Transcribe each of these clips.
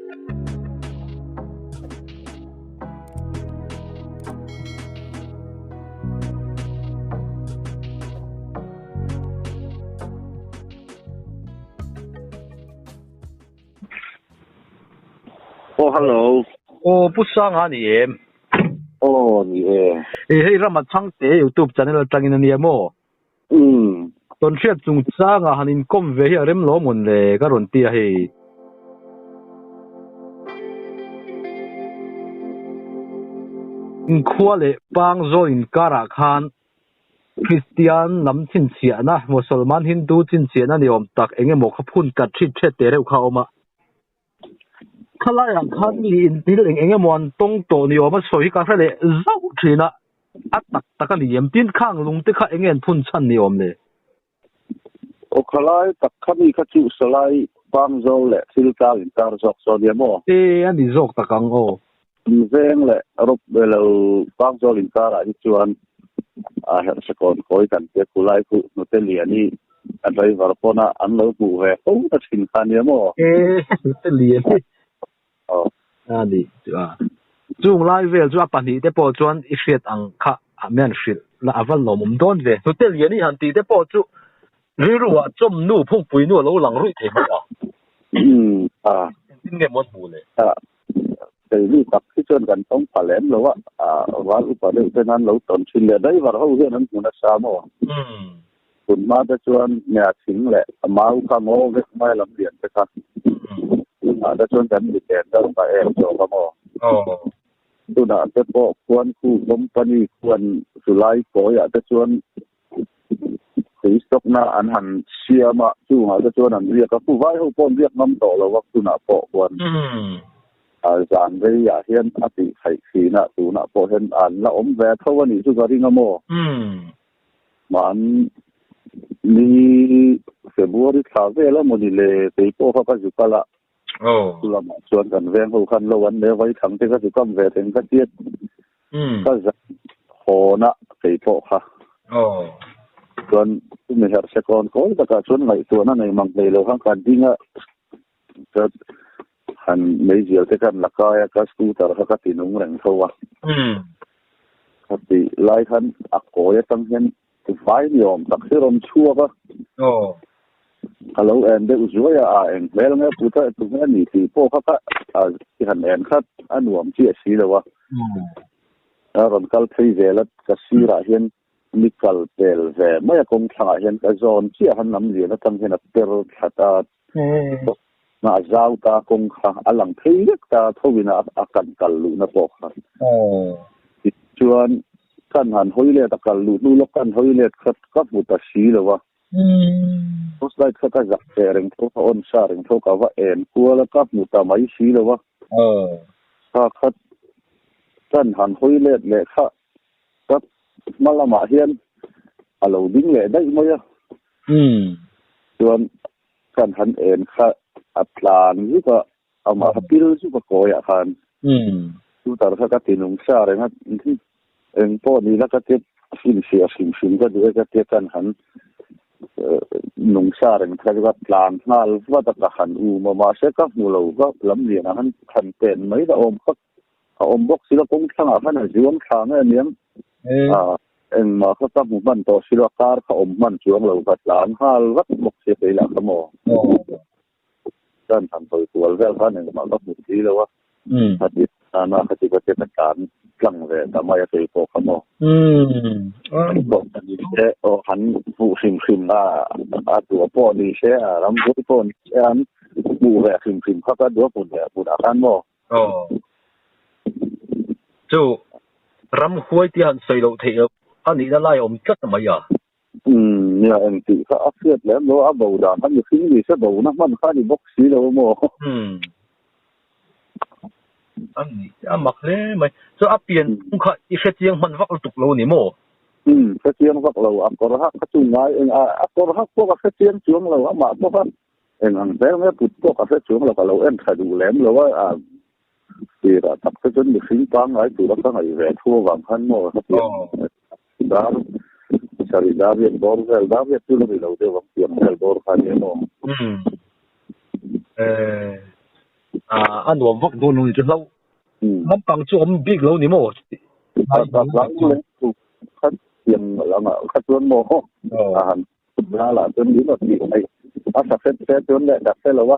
Aw hello. Aw Pu Sanga ni em? Aw ni e. E hei Rama Chhangte YouTube channel atangin ania maw? Umm. Tawnhriat chungchanga han inkawm ve hi a rem lo mawn le ka rawn ti a hei. Inkhua leh Pangzawl inkarah khan Kristian lam chhinchhiahna, Mosolman Hindu chhinchhiahna ni awm tak eng emaw kha phun kat hrit hret teh reuh kha a awm a. Khalaiah khan mi inthil eng eng emaw an tawng tawh ni awm a sawi hi ka hre leh zauh thin a, a tak tak a ni em? Tin, khang lung te kha eng nge an phun chhan ni awm le? Aw khalai tak kha mi kha chu salai Pangzawl leh thil tlang inkar zawk saw nia maw? E, a ni zawk tak ang aw. Veng leh rawp lo Pangzawl inkarah hi chuan a herhsekawn kawi kan tia khulai khu hnute lian hi a driver pawna an lo hmuh ve fo ta thin kha nia maw? E, hnute lian hi. Aw. A ni chu a. Chung lai vel chu a pahnih te pawh chuan i hriat ang kha a mian hrilh la a va lawmawm dawn ve. Hnute lian hi han tih te pawh chu rilru ah chawmnu phungpui nu a lo lang ruih thei mai a. Umm a. Engtin nge maw an hmuh le? A. Keini tak hi chuan kan tawng pha lem lo a, val upa deuh ten an lo tawn thin leh driver ho hian an hmu nasa maw? Umm. Tun hma te chuan nia thing leh mau kha ngaw vek mai lam lian te kha. Tunah te chuan kan mi len deuh ta em zawk a maw? Tunah te pawh khuan khu company khuan chulai kawiah te chuan tui stock na an han siam a, chungah te chuan an riak a, khu vai ho pawh an riak ngam tawh lo a tunah pawh khuan zan reiah hian a tih theih thin a, tunah pawh hian an la awm ve tho a nih chu ka ring a maw? Mahni February thla vel a mawni le kei pawh kha ka zu kal a. Chu lamah chuan kan veng ho khan lo an le vai thang te ka zu kam ve theng ka tiat. Ka zan hawn a kei pawh kha. Chuan chumi herh se kawn kawi takah chuan ngaihtuahna nei mang hlei lo khan ka ding a. Ka han meizial te khan la kai a, ka scooter kha ka ti nung reng tho a. Ka ti lai khan a kawi atang hian vai ni awm tak hi rawn chhuak a. Ka lo en deuh zuai a, a eng hmel nge put a, tunge a ni tih pawh kha ka i han en khat a nuam chiah si lo a. A rawn kal phei zel a, ka sirah hian Mi kal pel ve mai a kawng thlangah hian ka zawn chiah han lam lian atang hian a per thlat a, a zau ta kawng kha a lang phei vek ta tho in a kan kal luhna pawh kha. Tichuan kan han hawi let a kal luh hnu lawk kan hawi let kha ka hmu ta si lo a. Torch light kha ka zak ve reng tho ka on sa reng tho ka va en kual a ka hmu ta mai si lo a. Kha kha kan han hawi let leh kha Ka hma lamah hian a lo ding leh daih mai a. Chuan kan han en kha a tlan zuk a, amah kha pil zuk a kawiah khan. Scooter kha ka ti nung sa reng a, eng pawh ni la ka tia finfiah hrim hrim ka duh e ka tia kan han nung sa reng kha chu ka tlan nghal vat a ka han um a, mahse ka hmu lo ka lam lianah khan han pen mai la awm kha. A awm bawk si lo, kawng thlangah khan a zuang thla nge aniang. Engmah kha ka hmu hman tawh si lo, a kar kha awm hman chuang lo ka tlan nghal vat bawk si a kei lah kha maw. Chuan han hawi kual vel khan engmah ka hmu si lo a, khati nana khati ka tia ka tlan tlang ve ta mai a kei pawh kha maw. Se aw han hmuh hrim hrim a, a duah pawh ni se, a rambuai pawh ni se an hmuh ve hrim hrim kha ka duah hmun leh hmunah khan maw. Aw. Chu ramhuai tia han sawi loh theih loh a nihna lai a awm tlat mai a. Umm, nia engtih kha a hriat lem lo a, a bo dan kha mihring ni se bona hman kha a ni bawk si lo maw? Umm. A ni, a mak hle mai. Chu a pian phung kha i hrechiang hman vak lutuk lo ni maw? Umm, hrechiang vak lo, a kawr hak kha chu ngai eng a, a kawr hak pawh ka hrechiang chuang lo, amah pawh kha Eng ang hmel nge put pawh ka hre chuang lo, ka lo en tha duh lem lo a, a tirah tak te chuan mihring pangngai tura ka ngaih ve thu avang khan maw hetiang dar sarih dar riat bawr vel, dar riat chu la ri lo deuh ang tiang vel bawr kha nia maw. Umm eh A nuam vak dawn lo ni chu hlo lampang chu awm bik lo ni maw? Kha tiang langah kha chuan maw a han la lah chuan min rawn tih mai a sa hret hret chuan leh dak hre lo a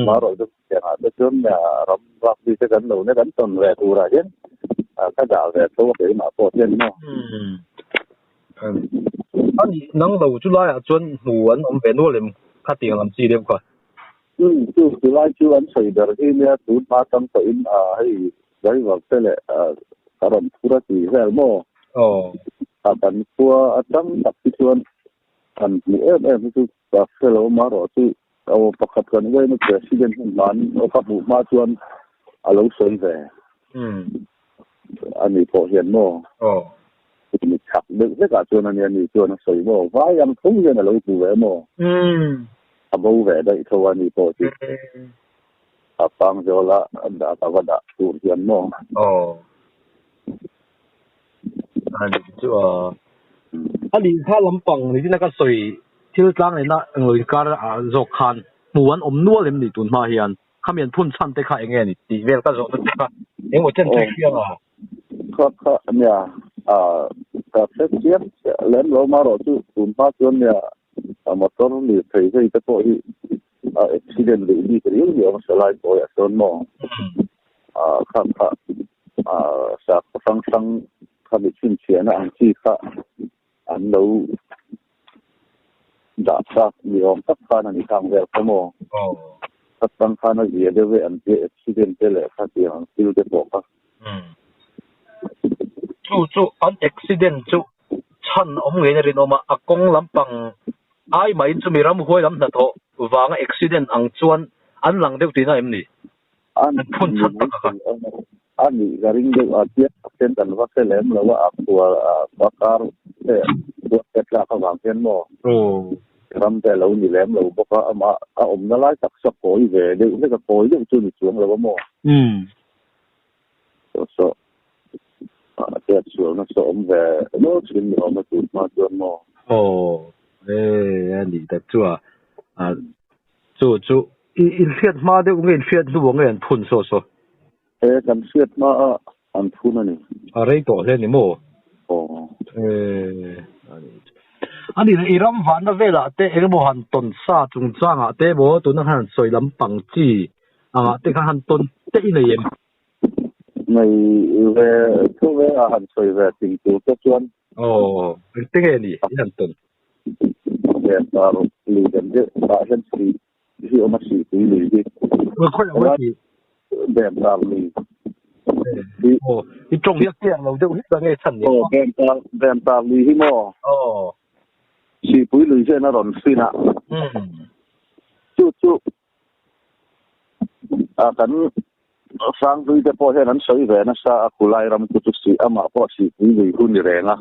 marawh chu tiangah te chuan ram vak mi te kan lo ne kan tawn ve turah hian ka dah ve tho a keimah pawh hian maw. Ani nang lo chu laiah chuan hmu an awm ve nual em kha tiang lam chi deuh kha. Chu chu lai chu an sawi ber hi nia tun hma tang tawhin hei driver te leh ka rawn phur a ti vel maw? A kan khua atang tak hi chuan han hmu em em hi chu ka hre lo amaherawh chu aw pakhat kan uaina president hun hman ka hmuh hma chuan a lo sawi ve ani pawh hian maw? Mi chak deuh hlekah chuan ania ni chuan a sawi maw? Vai ang tho hian a lo hmu ve maw? A bo ve daih tho a ni pawh chu. A pang zawla dah ka va dah tur hian maw? Aw. Ani chu a. A nih kha lampang ni tin a ka sawi thil tlang nena englo inkar ah zawk khan hmu an awm nual em ni tun hma hian khami an phun chhan te kha eng nge ni tih vel ka zawhna che kha engemaw chen chu i hria nga. Kha kha nia a ka hre chiang lem lo marawh chu tun hma chuan nia a motor lirthei vei te pawh hi a accident leh bik riau riau a hre lai tawiah chuan maw a kha kha a sakhaw hrang hrang kha mi chhinchhiahna ang chi kha an lo dah chak ni awm tak khan a ni khang vel kha maw kha tang khan a zia deuh e an tia accident te leh kha tiang ang thil te pawh kha. Chu chu an accident chu chhan awm ngeiin a rinawm a, a kawng lampang ai mahin chumi ramhuai lam hnathawh vanga accident ang chuan an lang deuh tihna em ni? An phun chhan tak a kha. A nih ka ring deuh a, chiang tak hian kan va hre lem lo a, a khua a kar te ruat te tlak avang hian maw ram te a lo ni lem lo bawk a, amah a awmna lai tak chu a kawi ve deuh hlek a, kawi deuh chu ni chuang lo a maw? Saw saw a hriat sual nasa awm ve nual thin ni awm a tun hma chuan maw? Aw e a nih tak chu a chu chu i inhriat hma deuh nge inhriat hnu ang nge an phun saw saw? E kan hriat hma a an phun a ni. A rei tawh hle ni maw? Aw. E a nih chu. A nih leh i ram vanna velah te engemaw han tawn sa chungchangah te maw tuna khan han sawi lampang chi angah te khan han tawn te i nei em? Nei ve thu ve a han sawi ve ting tur te chuan. Aw, engte nge ni i han tawn? Ven tar lui den deuh tah hian si hi awm a si pui lui hi. Ui khawi ang mai ti? Ven tar lui. Aw, i tawng hi a chiang lo deuh hlek a nge chhan ni? Aw, ven tar ven tar lui hi maw? Aw. Si pui lui hian a rawn fin a. Chu chu A kan Hranghlui te pawh hian an sawi ve nasa a, khulai ram khu chu si amah pawh sihpui lui hu ni reng a.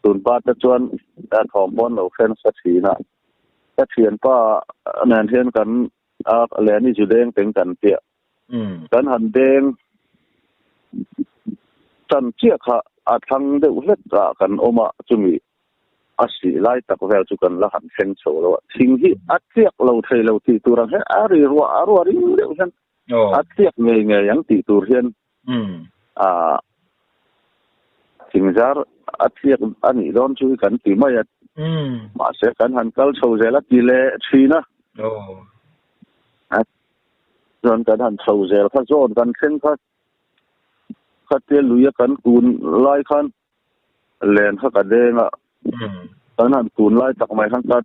Tunpa te chuan a thawm pawh an lo hre nasa thin a. Ka thianpa nen hian kan a lehni zu deng teng kan piah. Kan han deng tan chiah kha a thlang deuh hlek ah kan awm a, chumi A sih lai tak vel chu kan la han thleng chho lo a, thing hi a tliak lo thei lo tih tur ang hian a ri ruah a ruah ring deuh hian a tliak ngei ngei ang tih tur hian a thing zar a tliak a nih dawn chu hi kan ti mai a, mahse kan han kal chho zel a ti leh thin a, chuan kan han chho zel kha zawn kan thleng kha khatia lui a kan kun lai khan Len kha ka deng a, kan han tun lai tak mai khan ka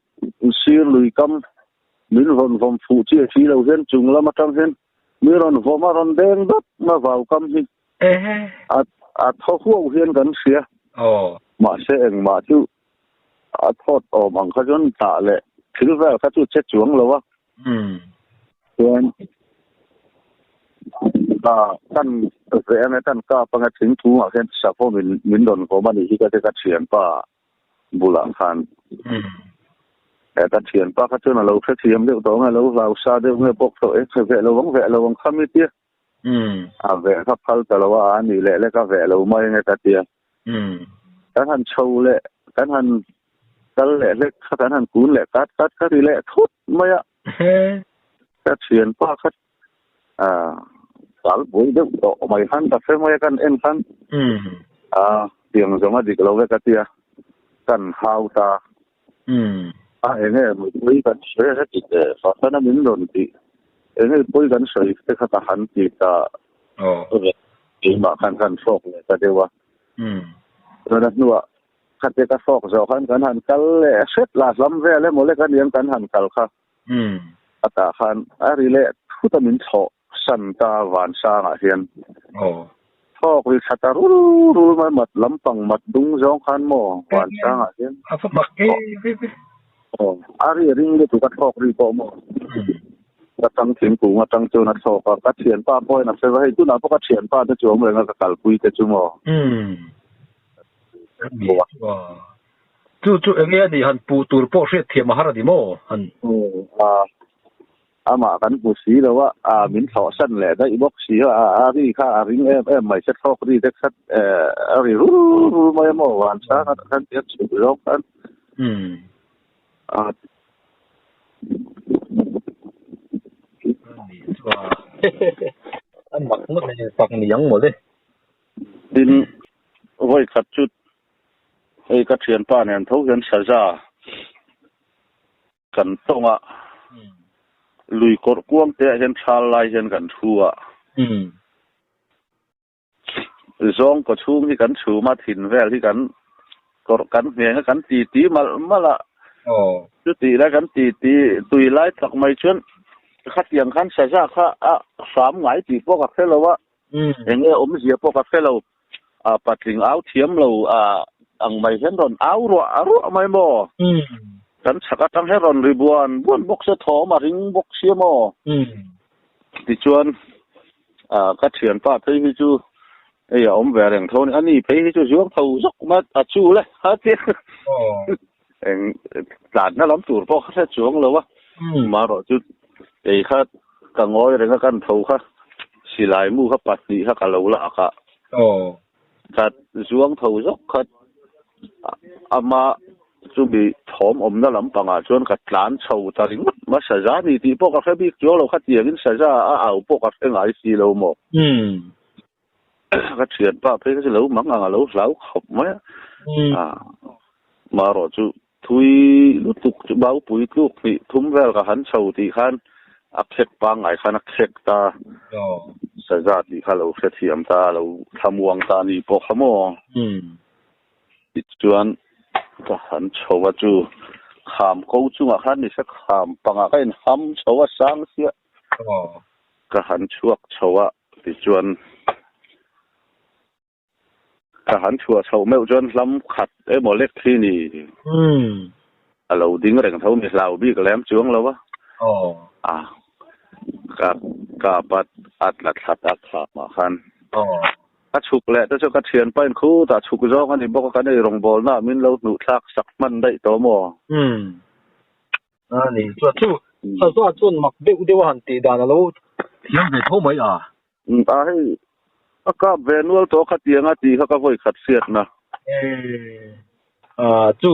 sir lui kam min rawn vawm fuh chiah si lo hian chung lam atang hian mi rawn vawm a rawn deng dawt na vau kam hi a a thaw huau hian kan hria. Mahse engmah chu a thawt awm ang kha chuan tah leh thil vel kha chu che chuang lo a. Chuan kan ve anga kan kap anga thingthung ah khian sapho min min rawn vawm a nih hi ka ti ka thianpa bulah khan e ka thianpa kha chuan a lo hrethiam deuh tawh ang a lo hlau sa deuh nge bawk tawh e ve lo ang ve lo ang kha mi tia a ve kha phal ta lo a a nih leh lek a ve lo mai nge ka tia Kan han chho leh kan han kal leh hlek kha kan han kun leh kat kat kha ri leh thut mai a. Ka thianpa kha A tal pui deuh tawh mai khan ka hre mai a kan en khan a tiang zawng a dik lo vek a tia kan hau ta a enge mipui kan sawi a heti teh fahran a min rawn tih enge pui kan sawi te kha ka han ti ta keimah khan kan hrawk leh ta deuh a chuan a hnuah khate ka hrawk zawh khan kan han kal leh hret lah hlam vel emaw lek aniang kan han kal kha. A tah khan a ri leh thut a min thlawh san ta Vansangah hian. Thawk ri tha ta rul rul mai mat lampang mat dung zawng khan maw Vansangah hian. A va mak e ve ve. Aw a ri ring lutuk a thlawk ri pawh maw. Ka tang thingkung atang chuan a thlawk a, ka thianpa pawhin a hre va hei tunah pawh ka thianpa te chu awm reng a ka kalpui te chu maw. Chu chu enge a nih han puh tur pawh hriat thiam a har a ni maw? Han. A, amah kan hmu si lo a, a min thlawh san leh daih bawk si a, a ri kha a ring em em mai se thlawk ri te khat a ri rul rul mai a maw van sang atang khan tia chhuk zawng khan. A. A nih chu a, a mak ngawt mai fak ni ang mawle. Tin, vawi khat chu Hei ka thianpa nen tho hian saza kan tawng a, lui kawrh kuang te ah hian thal lai hian kan thu a, zawng kaw chhung hi kan chhum a, thin vel hi kan kawrh kan ngheng a, kan ti ti malh malh a, chutih lai kan ti ti tui lai tak mai chuan khatiang khan saza kha a hram ngai tih pawh ka hre lo a, eng nge awmzia pawh ka hre lo. A patling au thiam lo a ang mai hian rawn au ruah a ruah mai maw? Kan chhak atang hian rawn ri buan buan bawk se thawm a ring bawk sia maw? Tichuan ka thianpa phei hi chu hei a awm ve reng tho a ni. Ani phei hi chu zuang tho zawk mai a chu le a ti eng tlanna lam tur pawh kha hre chuang lo a. Marawh chu kei kha Ka ngawi reng a kan tho kha silai mu kha pahnih kha ka lo lak a. Ka zuang tho zawk kha ama chumi thawm awmna lampangah chuan ka tlan chho ta ringawt mai saza ni tih pawh ka hre bik chuang lo khatiangin saza a au pawh ka hre ngai si lo maw. Ka thianpa phei kha chu lo mang ang a lo hlau khawp mai a. Marawh chu Thui lutuk chu Baupui tluk hnih thum vel ka han chho tih khan a khek pangngai khan a khek ta. Saza tih kha lo hrethiam ta, lo thlamuang ta ni pawh kha maw? Tichuan ka han chho a chu kham ko chungah khan ni se kham pangah ka inham chho a sang chiah. Ka han chhuak chho a tichuan Ka han chhuah chhoh meuh chuan hlam khat emaw lek khi ni. A lo ding reng tho mi hlau bik lem chuang lo a. A ka ka pat a tla thla ta kham ah khan. Ka chhuk leh te chu ka thian pain khutah chhuk zawng a ni bawk a kan ei rawngbawlna ah min lo hnuh thlak sak hman daih tawh maw? A ni chuan chu sazuah chuan mak deuh deuh a han tih dan a lo thiam ve tho mai a. A hei a kap ve nual tawh khatiang a tih kha ka vawi khat hriatna. A chu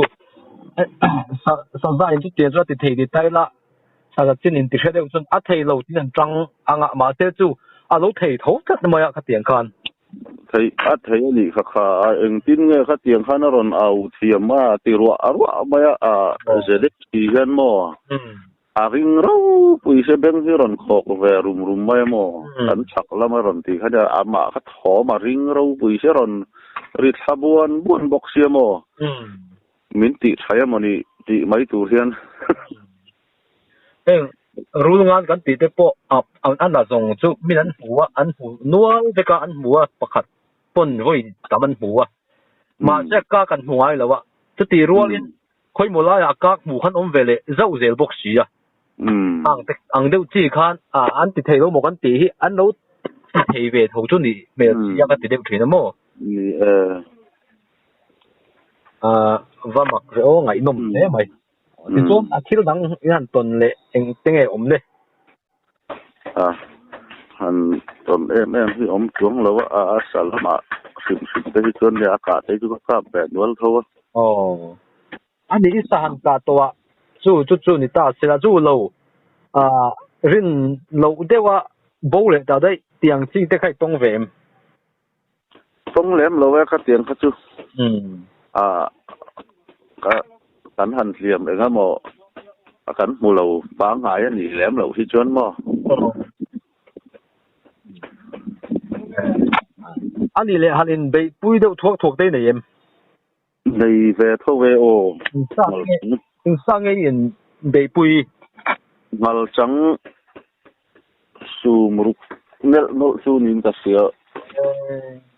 saza in chutiang chu a ti thei ti ta ila saza chin in ti hre deuh chuan a thei lo tin an tang anga mahse chu a lo thei tho tlat mai a khatiang khan. Thei a thei a nih kha kha a engtin nge khatiang khan a rawn au thiam a ti ruah ruah mai a a zedek si hian maw. A ring ropui se beng hi rawn khawk ve rum rum mai a maw? Kan chhak lam a rawn tih kha nia, amah kha thawm a ring ropui se rawn ri thla buan buan bawk sia maw? Min tih thaih a maw ni tih mai tur hian. Heng rul ngan kan tih te pawh a na zawng chu min an hmu a, an hmu nual vek a, an hmu a pakhat pawn vawi tam an hmu a. Mahse ka kan hmu ngai lo a, chutih rualin Khawimaw laiah kak hmuh khan awm ve leh zauh zel bawk si a. Ang te ang deuh chi khan an ti thei lo maw kan tih hi an lo ti thei ve tho chu nih hmel si a ka ti deuh thin a maw? Ni e. Va mak ve aw ngaihnawm hle mai. Tichuan a thil dang in han tawn leh eng te nge awm le? A han tawn em em hi awm chuang lo a, a sa lamah hrim hrim te hi chuan nia a kah te chu ka kap ve nual tho a. Aw. A nih i sa han kah tawh a, chu chu chu ni ta sela chu lo rin loh deuh a Bo leh ta daih tiang chi te kha i tawng ve em? Tawng lem lo e ka tiang kha chu. A ka kan han hliam eng emaw a kan hmu lo pangngai a nih lem loh hi chuan maw? A nih leh han inbeihpui deuh thuak thuak te i nei em? Nei ve tho ve aw. Engsa nge i inbeihpui? Ngalchang sum ruk nelh nawlh chu niin ka hria.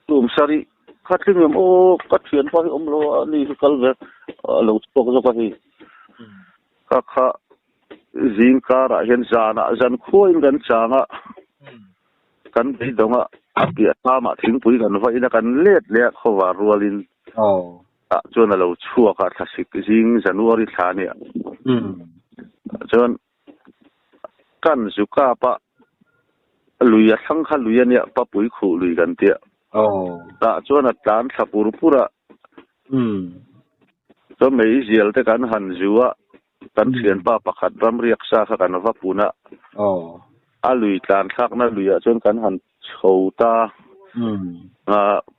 Sum sarih kha tling em aw ka thianpa hi awm lo a ni hi kal ve a lo chhuak zawk a hei. Ka kha zing karah hian zanah zan khuain kan chang a. Kan beidawng a, a piah tlamah thingpui kan va in a, kan let leh a khawvar rualin ah chuan a lo chhuak a, thlasik zing January thla nia. Chuan kan zu kap a, lui a thlang kha lui a nia, Papui khuh lui kan tia. Tah chuan a tlan thla pur pur a, chuan meizial te kan han zu a, Kan thianpa pakhat ramriak sa kha kan va pun a, a lui tlan thlakna luiah chuan kan han chho ta.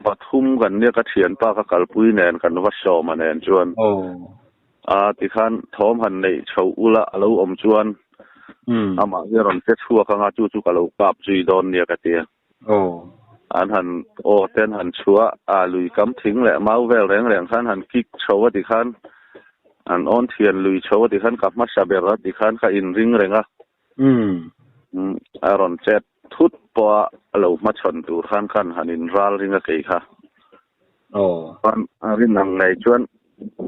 Pathum kan nia ka thianpa ka kalpui nen kan va sawm a nen chuan a tikhan thawm han neih chho ula a lo awm chuan amah hi a rawn che chhuak anga chu chu ka lo kap zui dawn nia ka ti a. An han aw te an han chhuah a, lui kam thing leh mau vel reng reng khan han kick chho a tikhan an awn thian lui chho a tikhan ka hmasa ber a tikhan ka inring reng a. A rawn chet thut pawh a, a lo hmachhawn tur khan khan han inral ring a kei kha. Chuan a rin ang ngei chuan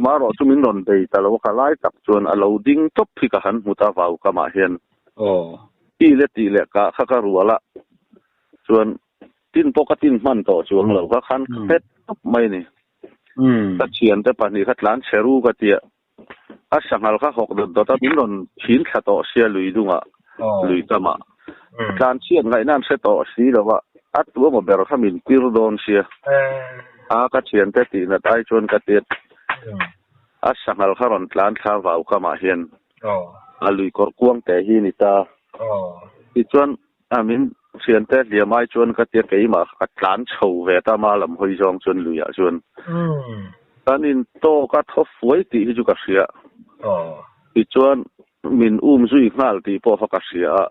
marawh chu min rawn bei ta lo a, ka lai tak chuan a lo ding tawp hi ka han hmu ta vau kamah hian. Ti leh tih leh kah kha ka rual a, chuan tin pawh ka tin hman tawh chuang lo kha khan ka hmet tawp mai a ni. Ka thiante pahnih kha tlan chhe ru ka tia, a sanghal kha hawk dawt dawt a, min rawn thin thla tawh sia lui dungah, lui tamah. Tlan chhiat ngaihna an hre tawh si lo a, a tu emaw ber kha min tir dawn sia. A ka thiante tihnat ai chuan ka tia, a sanghal kha rawn tlan thla vau kamah hian. A lui kawr kuang teh hi ni ta. Tichuan a min thiante hliam ai chuan ka tia keimah ka tlan chho ve ta ma lam hawi zawng chuan luiah chuan kan in tawk a thaw fuai tih hi chu ka hria. Tichuan min um zui nghal tih pawh kha ka hria a.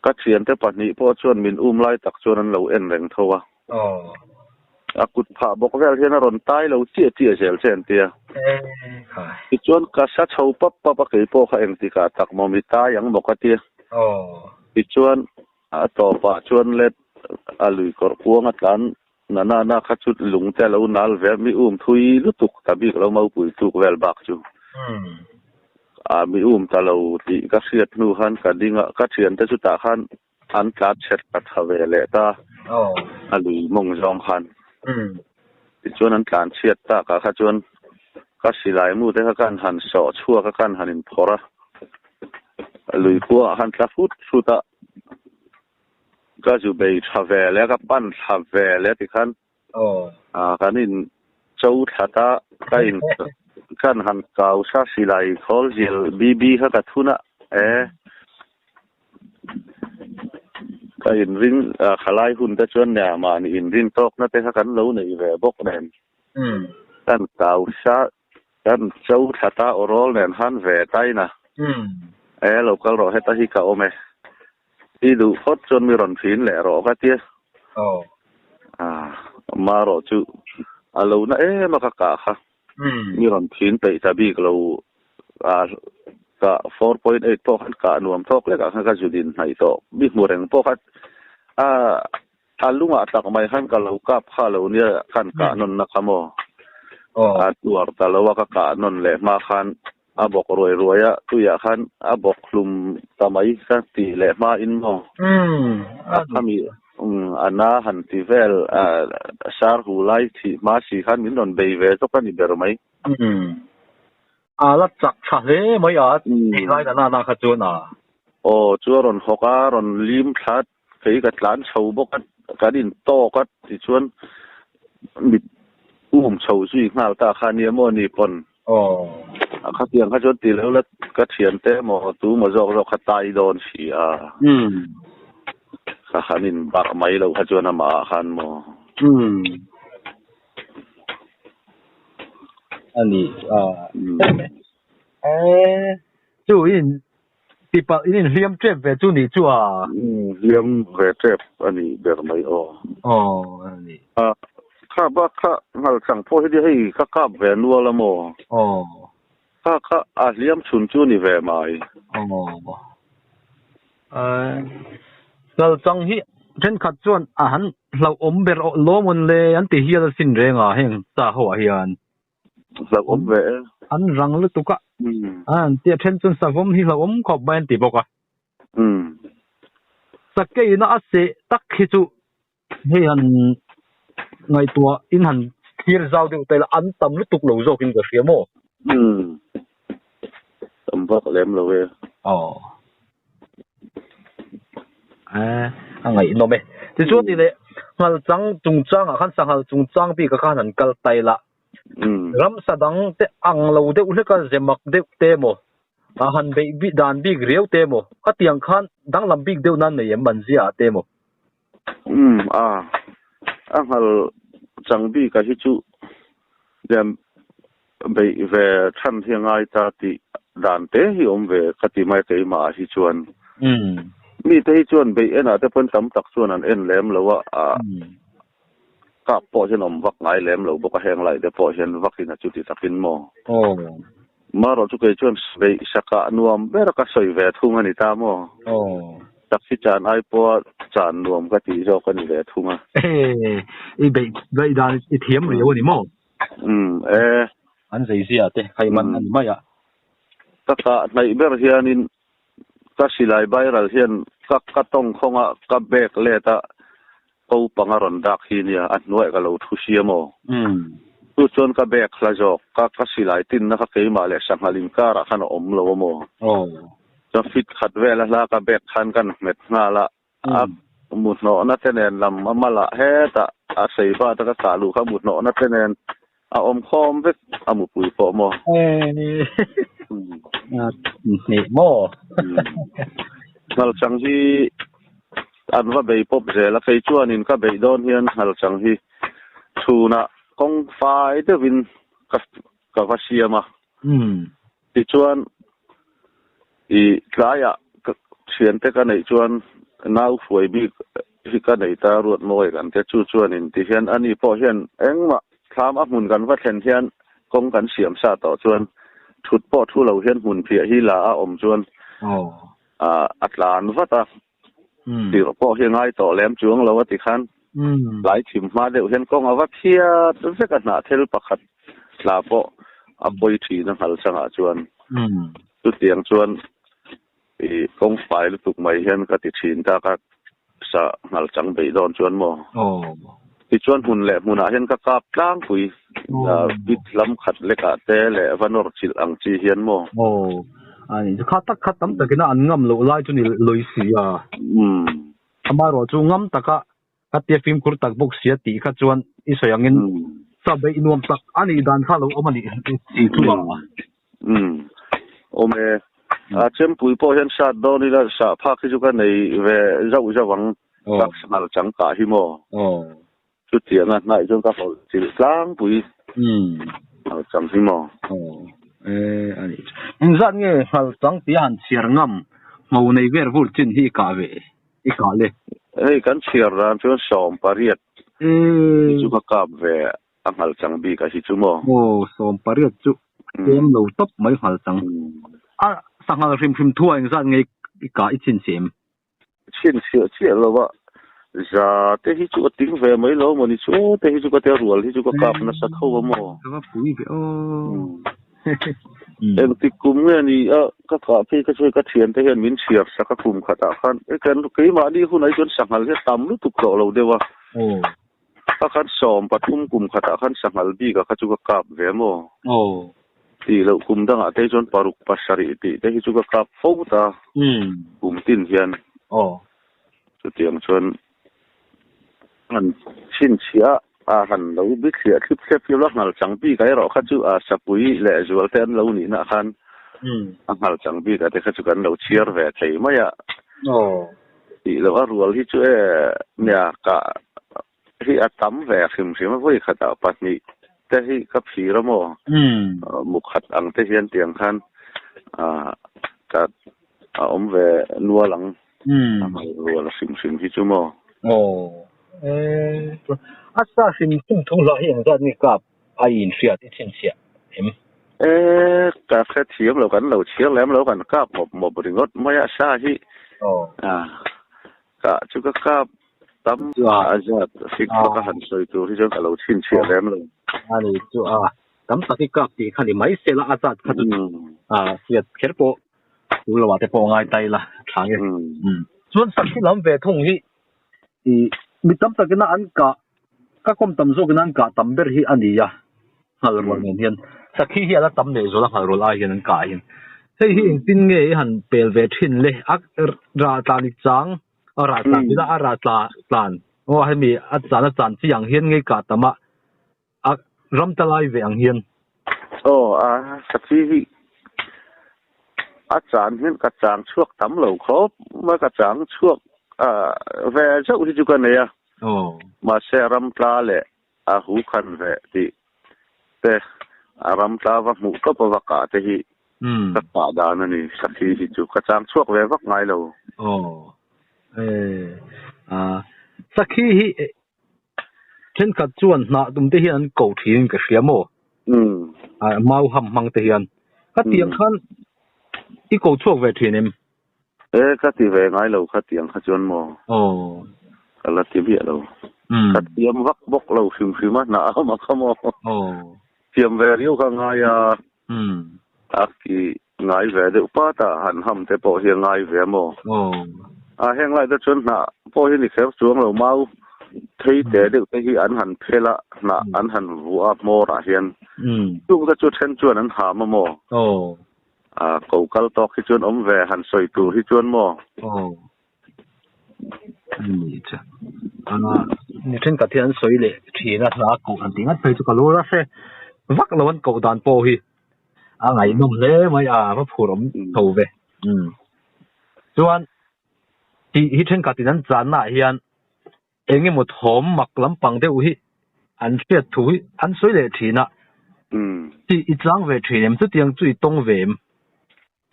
Ka thiante pahnih pawh chuan min um lai tak chuan an lo en reng tho a. A kut phah bawk vel hian a rawn tai lo chiah chiah zel che an tia. Tichuan ka sa chho pap pap a kei pawh kha engtikah tak maw mi tai ang maw ka tia. Tichuan a tawpah chuan let a lui kawrh kuang a tlan na na na kha chu lung te a lo nal ve a, mi um thui lutuk ta bik lo maupui tluk vel bak chu. A mi um ta lo tih ka hriat hnu khan ka ding a, ka thiante chu tah khan an tla chhet ta tha ve leh ta a lui mawng zawng khan. Tichuan an tlan chhiat takah kha chuan ka silai mu te kha kan han sawh chhuak a, kan han inphawrh a, lui kuangah khan tla hrut hrut a. Ka zu bei tha ve leh a, ka pan thla ve leh a tikhan kan in cho thla ta, ka in kan han kau sa silai khawl zial BB kha ka thun a, e ka in ring khalai hun te chuan nia mahni in rin tawkna te kha kan lo nei ve bawk nen kan kau sa kan cho thla ta awrawl nen khan ve tain a, e lo kal rawh heta hi ka awm e. I duh phawt chuan mi rawn thin leh rawh ka tia. Ama erawh chu a lo na em a ka kah kha. Mi rawn thin peih ta bik lo ka 4.8 pawh khan kah nuam tawk lek ah khan ka zu din hnaih tawh. Mi hmu reng pawh kha a lungah tak mai khan ka lo kap kha lo nia khan kah nawn na kha maw. A tuar ta lo a ka kah nawn leh hma khan A bawk ruai ruai a, tuiah khan a bawk hlum ta mai ka ti leh hma in maw? A khami a na han ti vel sar hu lai thih hma si khan min rawn bei ve zawk a ni ber mai. A la chak tha hle mai a, tih lai na na kha chuan a. Aw, chu a rawn hawk a, rawn lim thla kei ka tlan chho bawk a, kan in tawk a tichuan mit um chho zui nghal ta kha nia maw ni pawn. Aw. A khatiang kha chuan ti lo la ka thiante emaw tu maw zawk zawk kha tai dawn si a. Ka han in barh mai loh kha chuan amah ah khan maw. A ni a. Chu in Tihpalh in inhliam tep ve chu nih chu a. Hliam ve tep a nih ber mai aw. Aw a ni. A kha bak kha ngalchang pawh hi hei ka kap ve nual a maw? Aw. Kha kha a hliam chhun chu ni ve mai. Aw. Ngalchang hi thenkhat chuan a han hlauhawm ber lawm le an ti hial asin reng a heng sa ho ah hian. Hlauhawm ve e. An rang lutuk a. An tia then chuan savawm hi hlauhawm khawp mai an ti bawk a. Sakeina a seh tak hi chu hei han ngaihtuah in han thlir zau deuh ta ila an tam lutuk lo zawkin ka hria maw? Tam vak lem lo e. Aw. A ngaihnawm e. Tichuan ni leh Nghalchang chungchangah khan Sanghal chungchang bikah khan han kal ta ila. Ramsa dang te ang lo deuh hlek a zemak deuh te emaw, a han beih dan bik riau te emaw, khatiang khan danglam bik deuh nan nei em an zia ah te emaw? Umm a, a nghal chang bik ah hi chu lian beih ve than hi a ngai ta tih dan te hi awm ve ka ti mai keimah ah hi chuan. Mite hi chuan beih en ah te pawn tam tak chuan an en lem lo a, Kap pawh hian awm vak ngai lem lo bawk a, heng lai te pawh hian vakin a chuti takin maw? Aw. Marawh chu kei chuan beih sakah nuam ber ka sawi ve thung a ni ta maw? Aw. Taxi chan ai pawha chan nuam ka tih zawk a ni ve thung a. E, i beih beih dan i thiam riau a ni maw? Umm, e. An zeizia te khai man a ni mai a. Ka kah hnaih ber hianin ka silai bairal hian ka ka tawng khawnga ka bag let a ko panga rawn dak hi nia a hnuaih ka lo thu sia maw? Chu chuan ka bag hla zawk ka ka silai tinna kha keimah leh sanghal inkarah khan a awm lo a maw? Chuan fit khat vel a hla ka bag khan kan hmet nghal a, a muhnawhna te nen lam a malah hetah a sei bat a ka kah luh kha muhnawhna te nen a awm khawm vek a mupui pawh maw? Hneh maw? Nghalchang hi an va bei pawp zel a, kei chuanin ka beih dawn hian nghalchang hi chhunah kawng fai deuhin ka ka va siam a. Tichuan i tlaiah ka thiante ka neih chuan nau hruai bik hi ka nei ta ruat mawi kan tia chu chuanin ti hian ani pawh hian engmah thlam a hmun kan va thlen hian kawng kan siam sa tawh chuan thut pawh thu lo hian hmun phiah hi la a awm chuan a tlan vat a tirh pawh hi ngai tawh lem chuang lo a ti khan tlai thim hma deuh hian kawng a va phiat vek a hnahthel pakhat tla pawh a pawi thin a nghal changah chuan chutiang chuan I kawng fai lutuk mai hian ka ti thin ta ka sa nghal chang beih dawn chuan maw? Tichuan hmun leh hmunah hian ka kap tlangpui bit lam khat lekah te leh va nawr chilh ang chi hian maw? Aw, a ni chu kha tak kha tam takin a an ngam loh lai chu ni lawi si a. Amaherawh chu ngam taka ka tia fimkhur tak bawk sia tih kha chuan i sawi angin sa beih nuam tak a nih dan kha lo awm a nih si chu a. Umm awm e. A chempui pawh hian sat dawn ila sah phak hi chu ka nei ve zauh zauh ang tak sanghal changkah hi maw. Chutianga hnaih chuan ka hawlh chilh tlangpui nghal chang hi maw. E a nih chu. Engzat nge nghal chang tia han chhiar ngam ngho nei ber vur chin hi i kah ve? I kah le. Hei kan chhiar dan chuan 18 hi chu ka kap ve a nghal chang bik a hi chu maw. Aw 18 chu tlem lo tawp mai nghal chang. A sanghal hrim hrim thu ah engzat nge i kah i chhinchhiah em? Chhinchhiah chiah lo a, za te hi chu a ting ve mai lo maw ni chu te hi chu ka tia rual hi chu ka kap nasa tho a maw. Ka va pui ve aw. Engtik kum nge ni a ka kah phei kha chu hei ka thiante hian min chhiar sak a kum khatah khan e kan keimahni hunah hi chuan sanghal hi a tam lutuk tawh lo deuh a. Ka khan 13 kum khatah khan sanghal bik ah kha chu ka kap ve maw? Tih loh kum dangah te hi chuan paruk pasarih tih te hi chu ka kap fo ta kum tin hian. Chutiang chuan an chhinchhiah a. A han lo bi thliah thlip thlep hi la ngal chang bik a erawh kha chu a sapui leh zual te an lo nihna ah khan a ngal chang bik a te kha chu kan lo chhiar ve thei mai a. Tih loh a rual hi chu e nia ka hi a tam ve hrim hrim a vawi khatah pahnih te hi ka phir a maw mukhat ang te hian tiang khan ka a awm ve nual ang. A ngal rual hrim hrim hi chu maw? Aw. E, a sa hrim hrim thu hlah hi engzat nge kap a i inhriat i chhinchhiah em? E, ka hre thiam lo, kan lo chhiar lem lo, kan kap mawp mawp ringawt mai a sa hi. Aw. A, kah chu ka kap tam a zat fik fak a han sawi tur hi chuan ka lo chhinchhiah lem lo. A ni chu a, tam tak i kap tih kha ni mai se la a zat kha chu a hriat kher pawh Chu lo ah te pawh ngai ta ila tha nge. Chuan sakhi lam ve thung hi i mi tam takina an kah ka kawm tam zawkina an kah tam ber hi a ni a nghal rual nen hian sakhi hi a la tam leh zual a nghal rual ai hian an kah hian hei hi engtin nge i han pel ve thin le a rah tlan i chang a rah tlan ila a rah tla tlan aw hemi a chan a chan chi ang hian ngei kah tam a A ram ta lai ve ang hian. Aw, a sakhi hi a chang hian ka chang chhuak tam lo khawp mai, ka chang chhuak ve zauh hi chu ka nei a. Aw. Mahse a ram tla leh a hu khan ve tih te, a ram tla va hmuh tawp a va kah te hi ka kah dan a ni. Sakhi hi chu ka chang chhuak ve vak ngai lo. Aw. E, a sakhi hi Thenkhat chuan hnah tum te hian an ko thin ka hria maw? Mau ham hmang te hian. Ka tiang khan i ko chhuak ve thin em? E, ka ti ve ngai lo kha tiang kha chuan maw? Aw. Ka la ti miah lo. Ka thiam vak bawk lo hrim hrim a hnah a awm a kha maw? Aw. Thiam ve riau kha ngai a. A ki ngai ve deuh pat a, han ham te pawh hi a ngai ve a maw? A heng lai te chuan hnah pawh hi ni kher chuang lo mau thei te deuh te hi an han phel a, hnah an han vuah a hmawr ah hian. Chung te chu then chuan an ham a maw? A ko kal tawk hi chuan awm ve han sawi tur hi chuan maw? Ani chu a mi thenkhat hian an sawi leh thin a hla koh an tih ngat phei chu ka lu rasa e vak lo an koh dan pawh hi a ngaihnawm hle mai a va phur awm tho ve umm chuan tih hi thenkhat in an channa ah hian eng emaw thawm mak lampang deuh hi an hriat thu hi an sawi leh thin a tih i chang ve thin em chutiang chu i tawng ve em.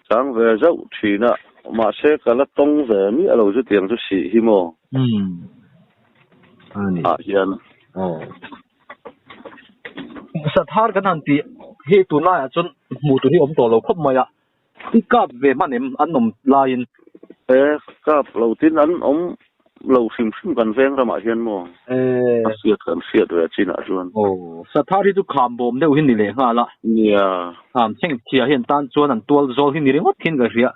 Chang ve zauh thin a, mahse ka la tawng ve miah lo chutiang chu sih hi maw? Umm. A ni. Ah hian. Aw. Sathar kan han tih hi tunlaiah chuan hmuh tur hi awm tawh lo khawp mai a, i kap ve hman em an awm laiin? E, kap lo tin an awm lo hrim hrim kan veng ramah hian maw? E. A hriat kan hriat ve chinah chuan. Aw, Sathar hi chu kham bawm deuh hi ni leh nghal a. Nia. Kham thleng chhia hian tan chuan an tual zawl hi ni ringawt hian ka hria.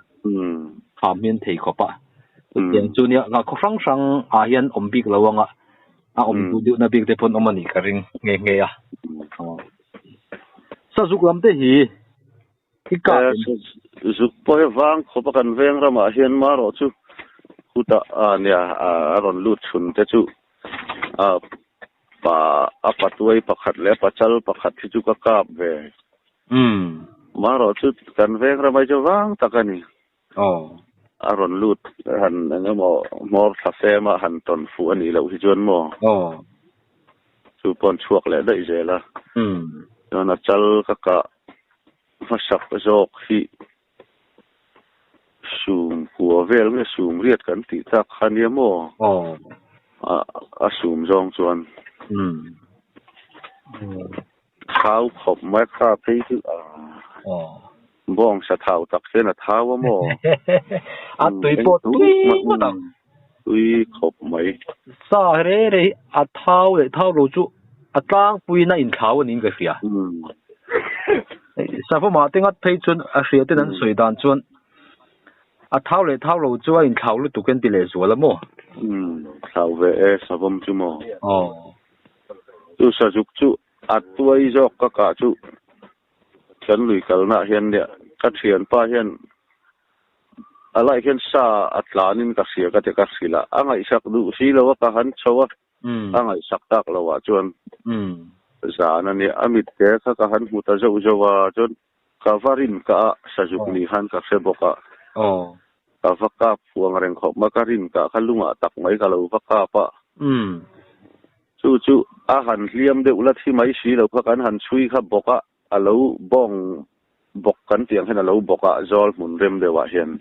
Kham hi an thei khawp a. Chutiang chu nia, khaw hrang hrang ah hian awm bik lo ang a, a awm duh deuhna bik te pawn awm a nih ka ring nghe nghe a. Sazuk lam te hi i kap em? Zuk pawh hi vang khawp a kan veng ramah hian marawh chu khutah a nia a rawn lut chhun te chu a pa a patuai pakhat leh a pachal pakhat hi chu ka kap ve. Marawh chu kan veng ramah hi chu vang tak a ni. A rawn lut han eng emaw hmawr thla fem a han tawn fuh a nih loh hi chuan maw? Chu paw'n chhuak leh daih zel a. Chuan a chal ka kah hmasak zawk hi sum kua vel nge sum riat kan tih tak kha nia maw? A sum zawng chuan. Thau khawp mai kha phei chu a bawng sa thau tak hian a thau a maw? A tui pawh tui ngawt ang. Tui khawp mai. Sa re re hi a thau leh thau lo chu a tlangpuiin a inthlau a niin ka hria. Savawmah te ngat phei chuan a hria ten an sawi dan chuan a thau leh thau lo chu a inthlau lutuk en ti leh zual a maw? Thlau ve e savawm chu maw? Aw. Chu sazuk chu a tuai zawk ka kah chu kan lui kalnaah hian nia ka thianpa hian A lai hian sa a tlanin ka hria ka ti ka hrilh a, a ngaihsak duh si lo a ka han chho a, a ngaihsak tak lo ah chuan zan a nia, a mit te kha ka han hmu ta zauh zauh a, chuan ka va rin ka a sazuk ni khan ka hre bawk a, ka va kap fuang reng khawp mai, ka rin kah kha lungah tak mai ka lo va kap a, chu chu a han hliam deuh la thi mai si lo kha kan han chhui kha bawk a. A lo bawng bawk kan tih ang hian a lo bawk a, zawl hmun rem deuh ah hian.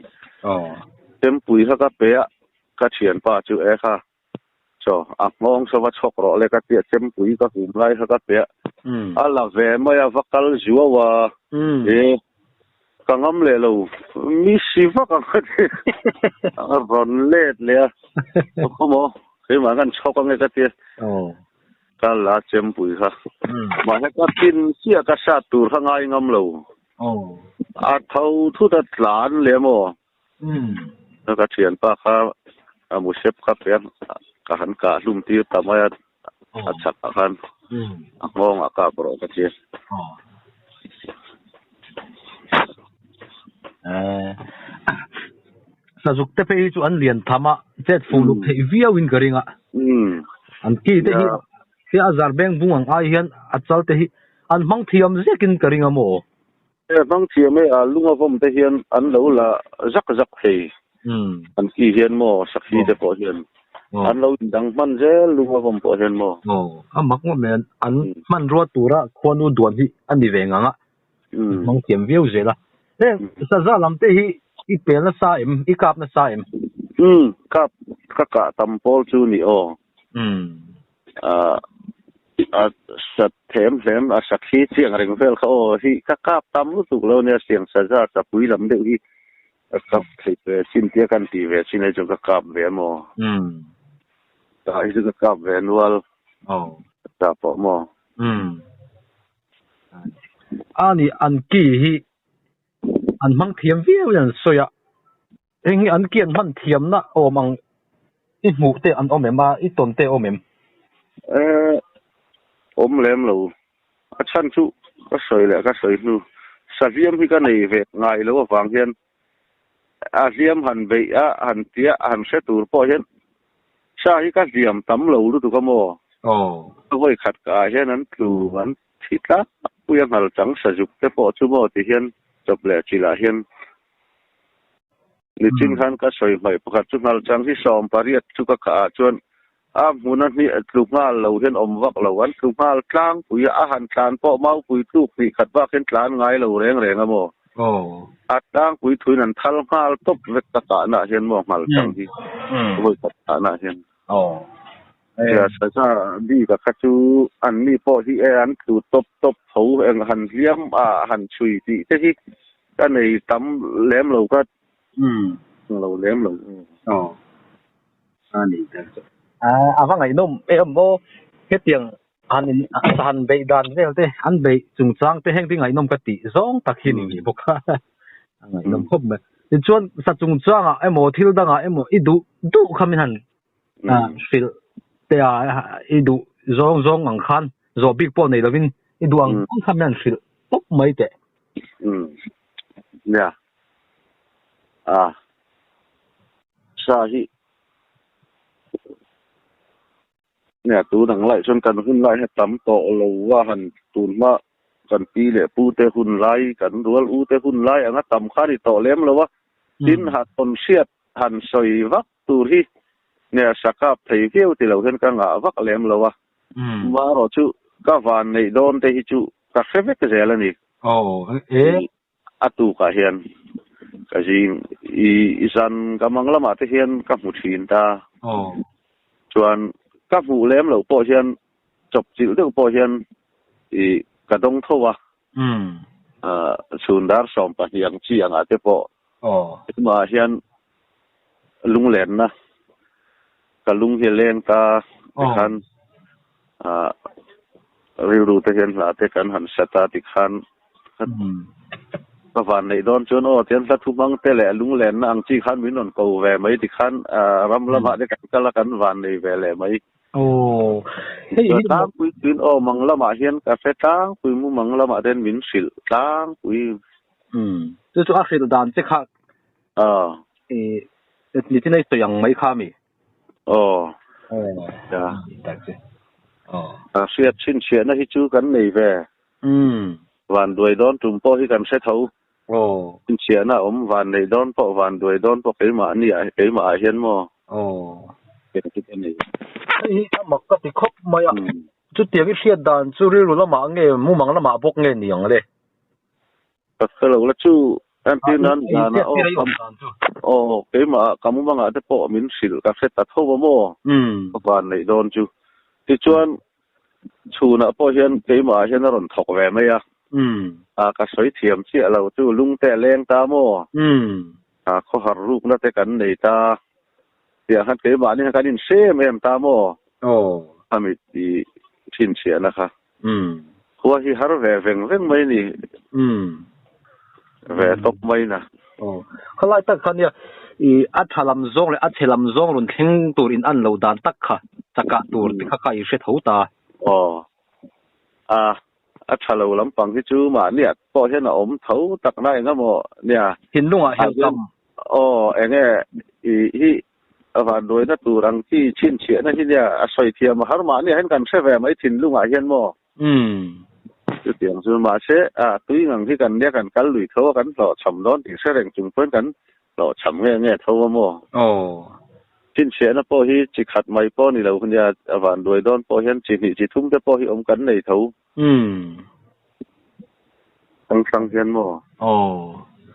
Chempui kha ka pe a, ka thianpa chu e kha chaw a nghawng saw va chhawk rawh le ka ti a, chempui ka hum lai kha ka pe a, a la ve mai a, va kal zuau a, e ka ngam leh lo, mi si vak ang ka ti, a rawn let leh a, khaw maw keimah khan chhawk ange ka ti a. Ka la chempui kha. Mahse ka tin chiah ka hriat tur kha ngai ngam lo. A tho thut a tlan leh maw? Ka thianpa kha a musep kha pe a, ka han kah hlum tir ta mai a, a chhak ah khan a nghawng ah kap rawh ka ti a. Sazuk te phei hi chu an lian tham a, chet fuh luk theih viau in ka ring a. An ki te hi hi a zar beng bung ang ai hian a chal te hi an hmang thiam zek in ka ring a maw? E hmang thiam e, a lunga vawm te hian an lo la zak zak thei. An ki hian maw sakhi te pawh hian an lo indang hman zel lunga vawm pawh hian maw? Aw, a mak ngawt mai an hmanrua tura khuanu duan hi a ni ve ngang a. Hmang thiam viau zel a. Heng saza lam te hi i pel nasa em? I kap nasa em? Umm kap ka kah tam pawl chu ni aw. Ahh a sat them hlem a sakhi chiang reng vel kha aw hi ka kap tam lutuk lo nia siang saza chapui lam deuh hi ka kap thei ve chin tia kan tih ve chin ai chuan ka kap ve maw. Tah hi chu ka kap ve nual. Tah pawh maw. Ani an ki hi an hmang thiam viau in an sawi a, heng hi an ki an hman thiamna awm ang i hmuh te an awm em a, i tawn te awm em? Eh, awm lem lo. A chhan chu ka sawi leh ka sawi hnu. Sahliam hi ka nei ve ngai lo avang hian a hliam han beih a, han tia han hre tur pawh hian sa hi ka hliam tam lo lutuk a maw? Ka vawi khat ka ah hian an tlu an thi tlak pui a nghal chang sazuk te pawh chu maw ti hian chawp leh chilh ah hian nichin khan ka sawi hmaih pakhat chu nghal chang hi 18 chu ka khah ah chuan a hmun a hnih tlu nghal lo hian awm vak lo an tlu nghal tlangpui a a han tlan pawh maupui tluk hnih khat bak hian tlan ngai lo reng reng a maw? A tlangpui thuin an thal nghal tawp vek ka kahna ah hian maw nghal chang hi vawi khat kahna ah hian. Nia saza bik a kha chu an mi pawh hi e an tlu tawp tawp tho eng han hliam a han chhui tih te hi ka nei tam lem lo ka lo lem lo. A ni ber chu. A va ngaihnawm em maw hetiang han in han beih dan vel te an beih chungchang te heng te ngaihnawm ka tih zawng tak hi ni bawk a a ngaihnawm khawp mai. Tichuan sa chungchangah emaw thil dangah emaw i duh duh kha min han hrilh te a i duh zawng zawng ang khan zawh bik pawh nei lovin i duh ang ang kha min han hrilh tawp mai teh. Nia. A sa hi nia tun ang lai chuan kan hun lai hi a tam tawh lo a han tun hma kan pi leh pu te hun lai kan rual u te hun lai anga tam kha a ni tawh lem lo a tin ha tawn hriat han sawi vak tur hi nia sa kap thei viau ti lo hian ka ngah vak lem lo a marawh chu ka van neih dawn te hi chu ka hre vek zel a ni. A tukah hian ka zing i zan ka mang lamah te hian ka hmu thin ta. Chuan ka hmuh lem loh pawh hian chawp chilh deuh pawh hian i ka dawng tho a. Chhun dar 12 ang chi angah te pawh tumah hian lunglenna ka lung hi a leng ta tikhan rilru te hian hla te kan han sat a tikhan ka van neih dawn chuan aw tian hla thu hmang te leh lunglenna ang chi khan min rawn ko ve mai tikhan ram lamah te kan kal a kan van nei ve leh mai. Tlangpui chuan aw mang lamah hian ka hre tlangpui mu mang lamah te hian min hrilh tlangpui. Chu chu a hrilh dan che kha. I ni chin ai sawi ang mai kha mi? Aw. Aw. Ya. Tak che. Aw. A hriat chhinchhiahna hi chu kan nei ve. Van duai dawn tum pawh hi kan hre tho. Aw. Chhinchhiahna a awm van neih dawn pawh van duai dawn pawh keimahni ah keimah ah hian maw? Aw. Eng chu ka nei. Hei hi a mak ka ti khawp mai a. Chutiang i hriat dan chu rilru lamah nge mumang lamah bawk nge ni ang le? Ka hre lo la chu entir nan zana aw aw keimah ka mumangah te pawh min hrilh ka hre ta tho a maw? Ka van neih dawn chu. Tichuan chhunah pawh hian keimah ah hian a rawn thawk ve mai a. A ka sawi thiam chiah lo chu lungte a leng ta maw? A khawhar rukna te kan nei ta. Tiang khan keimahni khan kan inhre em em ta maw? A mit i chhinchhiahna kha. Khua hi har ve veng veng mai ni. Ve tawp mai na. Khalai tak kha nia i a tha lam zawng leh a chhe lam zawng rawn thleng tur in an lo dan tak kha chakah tur te kha kha i hre tho ta. Aw. A a tha lo lampang hi chu mahniah pawh hian a awm tho tak na engemaw nia. Thinlungah hian kam. Aw, enge i hi a vanduaina tur ang chi chhinchhiahna hi nia a sawi thiam a har mahni ah hian kan hre ve mai thinlungah hian maw? Chutiang chu mahse a tui ngang hi kan nia kan kal lui tho a kan hlawhchham dawn tih hre reng chung pawhin kan hlawhchham nge nge tho a maw? Chhinchhiahna pawh hi chi khat mai pawh ni lo nia a vanduai dawn pawh hian chi hnih chi thum te pawh hi awm kan nei tho. Hrang hrang hian maw?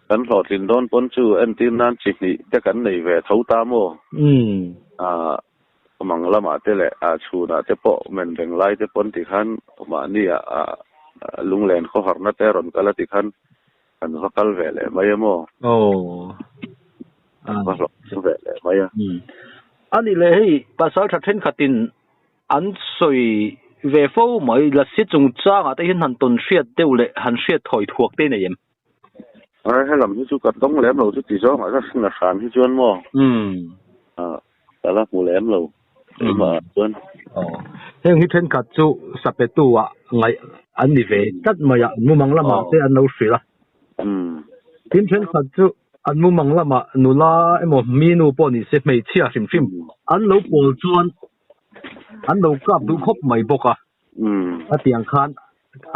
Kan hlawhtlin dawn pawn chu entir nan chi hnih te kan nei ve tho ta maw? Mang lamah te leh chhunah te pawh men reng lai te pawn tikhan mahni ah lunglen khawharna te rawn kal a tikhan kan va kal ve leh mai a maw? Kan va hlawhtling ve leh mai a. Ani leh hei pasal tha thenkhatin An sawi ve fo mai, Lasi chungchangah te hian han tawn hriat deuh leh han hriat thawi thuak te nei em? Ai helam hi chu ka tawng lem lo chu ti zawngah ka hringa hran hi chuan maw? Ka la hmu lem lo keimah ah chuan. Aw, heng hi thenkhat chu sapetu ah ngaih an ni ve tlat mai a, mumang lamah te an lo hrilh a. Tin thenkhat chu An mumang lamah nula emaw mi nu pawh ni se hmeichhia hrim hrim an lo pawl chuan an lo kap duh khawp mai bawk a. A tiang khan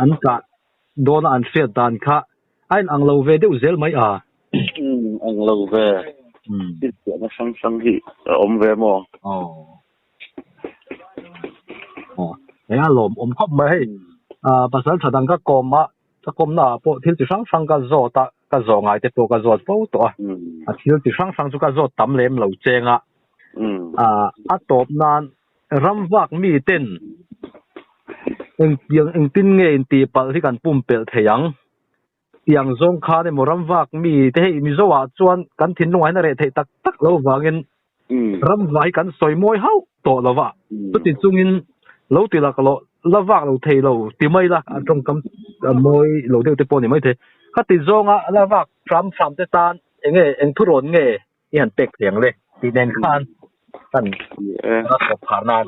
an kah dawna an hriat dan kha a in ang lo ve deuh zel mai a. Ang lo ve. Thiltihna hrang hrang hi a awm ve maw? Aw. Aw. Hei a lawmawm khawp mai hei. Pasal tha dang ka kawm a. Ka kawmna ah pawh thil chi hrang hrang ka zawt a, ka zawh ngai te pawh ka zawt fo tawh a. A thil chi hrang hrang chu ka zawt tam lem lo cheng a. A tawp nan ram vak mi ten engtiang engtin nge intih palh hi kan pumpelh thei ang. Tiang zawng khan emaw ram vak mi te hei Mizo ah chuan kan thinlungah hian a reh theih tak tak lo vangin Ram vai kan sawi mawi hauh tawh lo va, chuti chungin lo ti lak lo, la vak lo thei lo ti mai la, a tawngkam mawi lo deuh te pawh a ni maithei. Khati zawnga la vak hram hram te tan enge eng thurawn nge i han pek thei ang le tih nen khan kan la thawk phar nan.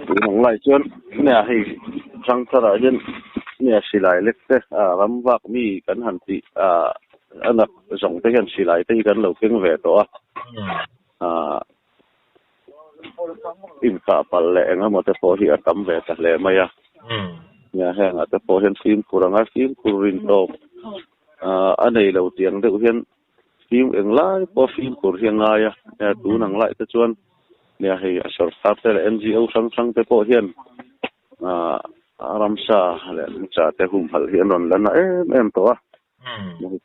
Tun ang lai chuan nia hei Hrangthar ah hian nia silai lek te ram vak mi kan han tih a nak zawng te hian silai te hi kan lo keng ve tawh a. Inkah palh leh eng emaw te pawh hi a tam ve ta hle mai a. Nia hengah te pawh hian fimkhur anga fimkhur rin tawp a nei lo tiang deuh hian fim englai pawh fimkhur hi a ngai a. Nia tun ang lai te chuan nia hei a sorkar te leh NGO hrang hrang te pawh hian ramsa leh nungcha te humhalh hi an rawn la na em em tawh a.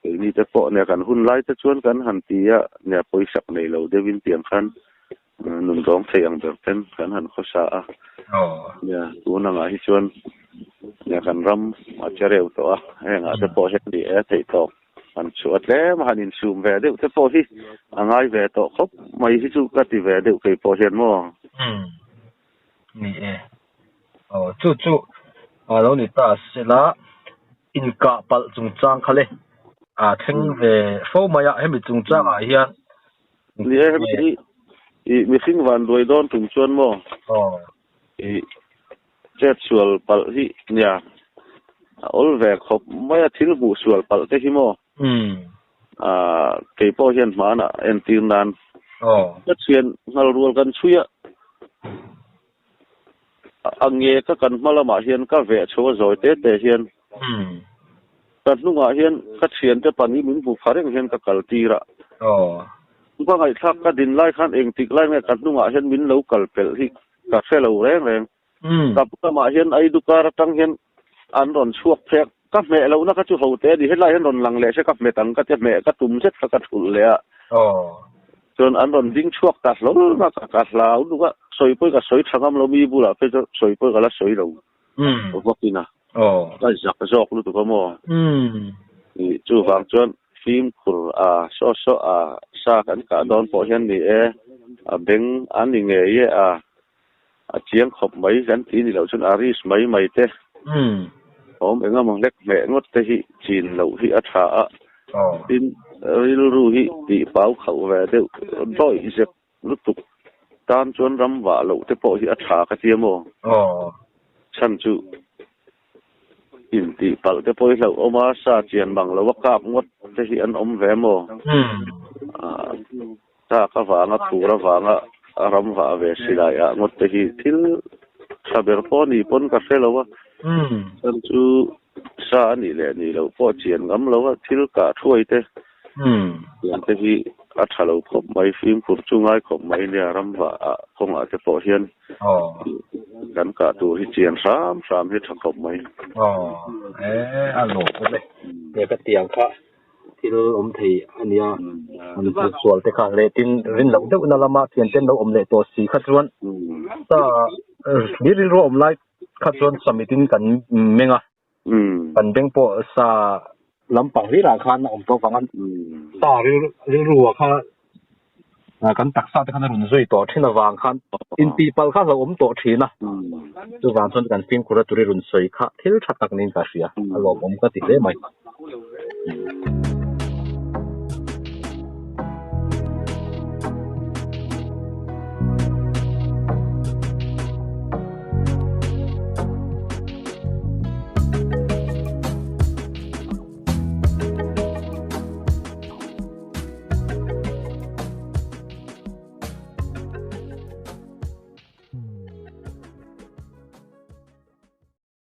Keini te pawh nia kan hun lai te chuan kan han ti a, nia pawisak nei lo deuhin tiang khan nun dawng thei ang ber ten kan han khawsa a. Nia tun angah hi chuan nia kan ram a che reu tawh a, hengah te pawh hian ni e theih tawk han chhuah tlem a han insum ve deuh te pawh hi a ngai ve tawh khawp mai hi chu ka ti ve deuh kei pawh hian maw. Ni e. Aw chu chu a lo ni ta sela. Inkah palh chungchang kha le a thleng ve fo mai a, hemi chungchangah hian. Ni e, hemi hi i mihring van duai dawn tum chuan maw? Aw. I chet sual palh hi nia a awl ve khawp mai a, thil hmuh sual palh te hi maw? Umm. Ah kei pawh hian hmanah entir nan ka thian nghal rual kan chhui a, a nge ka kan hma lamah hian ka veh chho a zawi te te hian ka hnungah hian ka thiante pahnih min hmu pha reng hian ka kal tir a. Ka ngaihthlak ka din lai khan engtik lai nge ka hnungah hian min lo kal pelh hi ka hre lo reng reng. Ka lamah hian Aidu kar atang hian an rawn chhuak phek. Ka hmeh lohna kha chu ho te a ni. Helai hian rawn lang leh se ka hmet ang ka ti a, hmeh ka tum zet kha ka thulh leh a. Chuan an rawn ding chhuak ta hlawl a, ka hlau duk a, sawi pawh ka sawi tha ngam lo, mi bulah phei chuan sawi pawh ka la sawi lo vakin a, ka zak zawk lutuk a maw. Chuvang chuan fimkhur a saw saw a sa kan kah dawn pawh hian ni e, a beng a ni ngei e a. A chiang khawp mai kan ti ni loh chuan a risk mai mai te awm eng emaw hlek hmeh ngawt te hi chin loh hi a tha a, tin rilru hi tih pau khauh ve deuh dawih zep lutuk tan chuan ram vah loh te pawh hi a tha ka ti a maw? Chhan chu intih palh te pawh hi hlauh awm a, sa chian mang lo a kap ngawt te hi an awm ve maw? Chak avanga phur avanga ram vah ve silai ah ngawt te hi thil tha ber pawh ni pawn ka hre lo a, chuan chu sa a nih leh nih loh pawh chian ngam lo a, thil kah thuai te tiang te hi a tha lo khawp mai, fimkhur chu ngai khawp mai nia ram vah ah kawngah te pawh hian kan kah tur hi chian hram hram hi tha khawp mai. Aw, e a lawm awm e, he ka tiang kha. Thil awm thei a nia, an sual te kha leh tin rin loh deuh na lama thian ten lo awm leh tawh si kha chuan ta mi rilru awm lai kha chuan summit in kan meng a, kan beng pawh sa lampang hlir ah khan a awm tawh vang a, sa rilru ah kha Kan taksa te khan a rawn zui tawh thin avang khan intihpalh kha hlauhawm tawh thin a, chuvang chuan kan fimkhur a turi rawn sawi kha thil tha tak niin ka hria, a lawmawm ka ti hle mai.